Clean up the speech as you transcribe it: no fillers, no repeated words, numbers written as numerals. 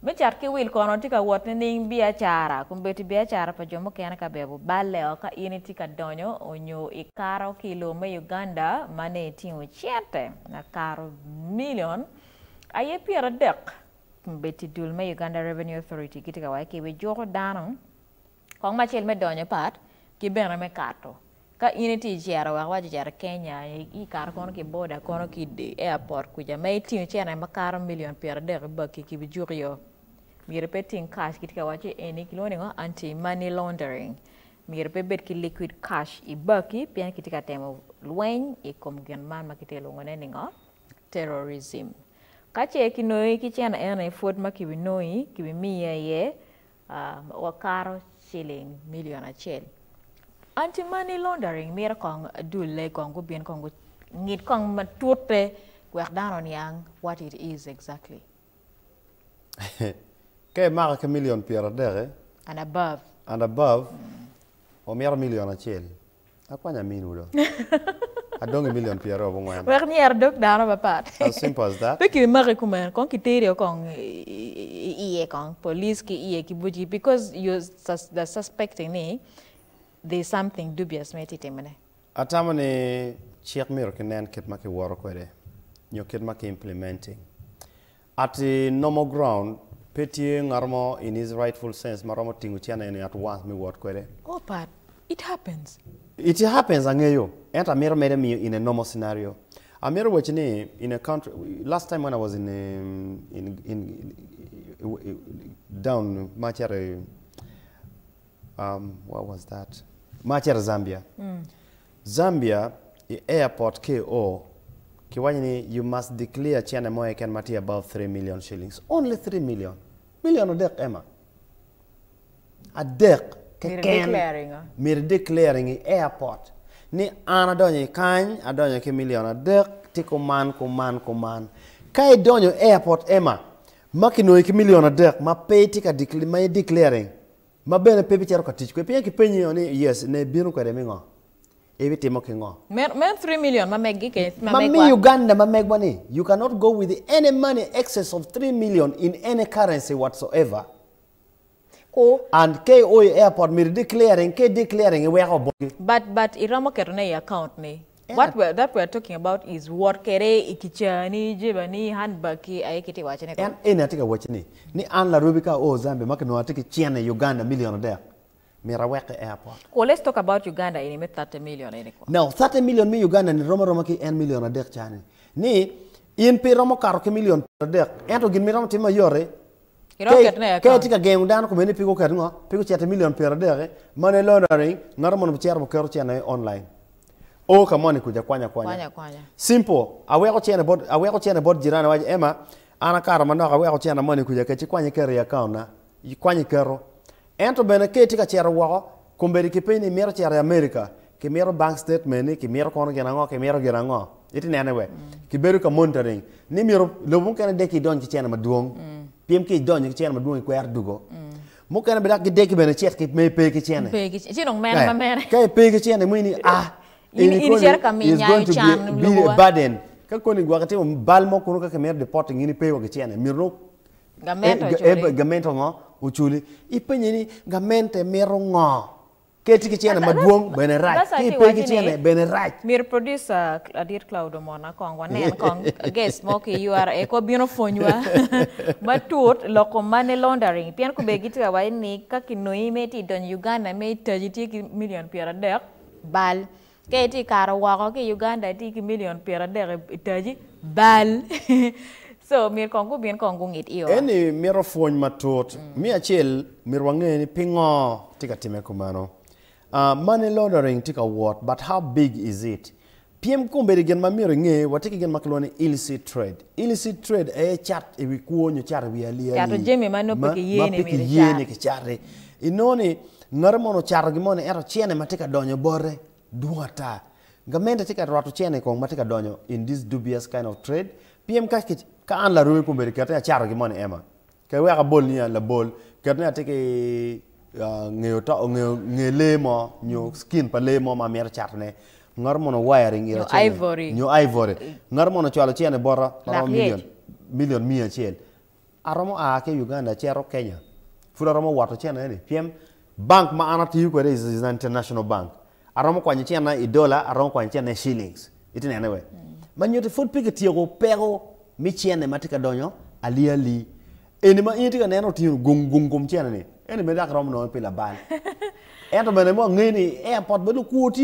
Me cat ki wil kono tye ka wot nining biacara? Kombeddi biacara pa jo mukene ka bene oballe o ka in itye ka donyo onyo ikato ki i lobo me Uganda ma ne itingo cente makato milion aye 30. Kombeddi dul me Uganda Revenue Authority gitye ka waco ki bijuko dano kong macel me donyo pat ki bene me kato. Ka in itye icito wek waco icito Kenya ikato kono ki boda kono ki airport kuca ma itingo cene makato milion 30 i baki kibijuki o. Myero pe iting cash gitye ka waco eni kilwongo ni ngo anti money laundering. Myero pe ibed ki liquid cash i baki pien kitye ka temo lweny i kom gin man ma kitye ka lwongone ni ngo terrorism. Ka ce kinongi ki cene eni pwod ma kibinongi kibimiyi aye wakato ciling milion acel. Anti money laundering mito kong dulle kong gubin kong gungid kong matute wek dano oniang what it is exactly. Ka imako ki milion pyeradek And above. and above, wamito milion acel. Akwanyo aminu do. Adong i milion pyeraryo abongwen. Wek nyer dog dano mapat. As simple as that. Pe kimaki kumeno, kong kiteri kong i iye kong, police ki iye ki bucgi because you they're suspecting ni there's something dubious ma itye timone. Atamo ni cik myero kinen kit ma kiwoto kwede nyo kit ma ki implementing. At normal ground, pe tye ngat mo in his rightful sense ma romo tingo cene eni at once me wot kwede. Oh but it happens. It happens angeyo, ento amito mere miyo in a normal scenario. Amito waci ni in a country, last time when I was in, in, in, in down ma acito um, what was that? Ma acito Zambia. Mm. Zambia i airport KO kiwaco ni you must declare cene mo keken ma tye above 3 million shillings. Only 3 million. Million adek Emma. Adek keken. Myero declaring i airport ni an adonyo i kany, adonyo ki million adek, tye kuman, kuman, kuman. Ka idonyo airport Emma, ma kinongi ki million adek ma pe itye ka ma i declaring, ma bene pe bicito ka tic kwede pien kipenyi o ni yes ne ibino kwede me ngo ibitimo ki ngo Meno 3 million ma meggi ke ma mi Uganda ma megwa ni you cannot go with any money excess of 3 million in any currency whatsoever Ku. And ka io i airport myero i declaring ka i declaring iweko botgi. But but iromo ketone i account ni What we that we are talking about is wot kede i kicani, jebani, handbag ki aye kitye wacone ko. En eni atye ka wacci ni, ni an Larobi ka ao Zambia ma kinongo atye ki cene i Uganda million adek, myero awek i airport. Ko let's talk about Uganda eni me 30 million eni ko. Now 30 million me Uganda ni rom aroma ki en million adek ca ni. Ni in pe iromo kato ki million adek ento gin ma iromo timo mayot-ti, Iromo ketone i ka account. itye ka gengo dano kome ni pe guket ngo, pe gucito i million pyeradek-ki, money laundering, ngato mono bicito buketo cene online. O ka moni kuca kwany akwanya. Kwany akwanya. Simple. Aweko cene bot, aweko cene bot jirani awaco Emma, an akato manok aweko cene moni kuca kec ikwany iketo i account na. Ikwany iketo. Ento bene ka itye ka cito woko, kombeddi kipenyi ni imito cito i America, kimito bank statement ni, kimito kono gin ango, kimito gin ango. Iti nene we. Kibedo ka monitoring ni myero lobo mukene dek idony ki cene madwong. Pien ka idonyo ki cene madwong ikwero dugo. Mukene bene dok gideki bene icit ki me ipe ki cene. Pe ki ci dong mene ma mene. Ka ipe ki cene moni ni ah In eni in koni icito ka is miyo going to can be, be a lobowa. burden. Ka koni gwok itimo bal mo kunu ka kimito deporting in ipe wa ki cene myero nongo Gamente eh, eh, oculi. gamente ngo oculi. Ipenye ni gamente mito ngo? Ka itye ki cene madwong bene rac, That's ka why ipe ki waci cene ni bene rac. myero producer ladit Cloud omona kong wanen kong guest mo ki URA ko bino pwonywa matut loko money laundering pien kubedi gitye ka waco ni ka kinongi me itye idonyo Uganda me itaji tye ki million 30 bal ka itye kato woko ki i Uganda itye ki million 30 itaji bal so myero kong gubin kong gungid iwa. Eni mito pwony matut. Me acel, myero wange ni pingo tye ka time kumeno. Uh, money laundering tye ka wot, but how big is it? Pyem kombeddi gin ma myero inge, watye ki gin ma kilwongo ni illicit trade. Illicit trade aye cat i wi kwo nyo cat i wi ali Cato ali jami ma nongo pe ma, kiye ma ni pe myero kiye ni icat. kicati. Inongo ni ngati mono ocato gin moni ento cene ma tye ka donyo bote dwong ata. Gamente tye ka rwato cene kong ma tye ka donyo in this dubious kind of trade. Pyem ka, ka an larumi kombeddi ket ni acato gin moni ema. Ke wek abol ni labol, ket ni atye ki ngeyo to, ngeyo, nge lee mo, nyo skin pa lee mo ma amito catone. Ngato mono wiring ira Nyo cene. ivory. Nyo ivory. Ngato mono ocwalo cene bota ma Lak romo lyec. million, million miya acel. Aromo a ki i Uganda acito Kenya, pud aromo woto cente eni pien bank ma an atiyo kwede is an international bank. Aromo kwanyo centena i dollar, aromo kwanyo centena i shillings. Itye nene we? Ma nyuto pud pe kityeko peko me cene ma tye ka donyo ali ali. Eni ma in itye ka neno otingo gung gung kom cene ni, eni bene dok iromo nongo pi labal. Ento bene mo angeyo ni airport bene lukwo tye.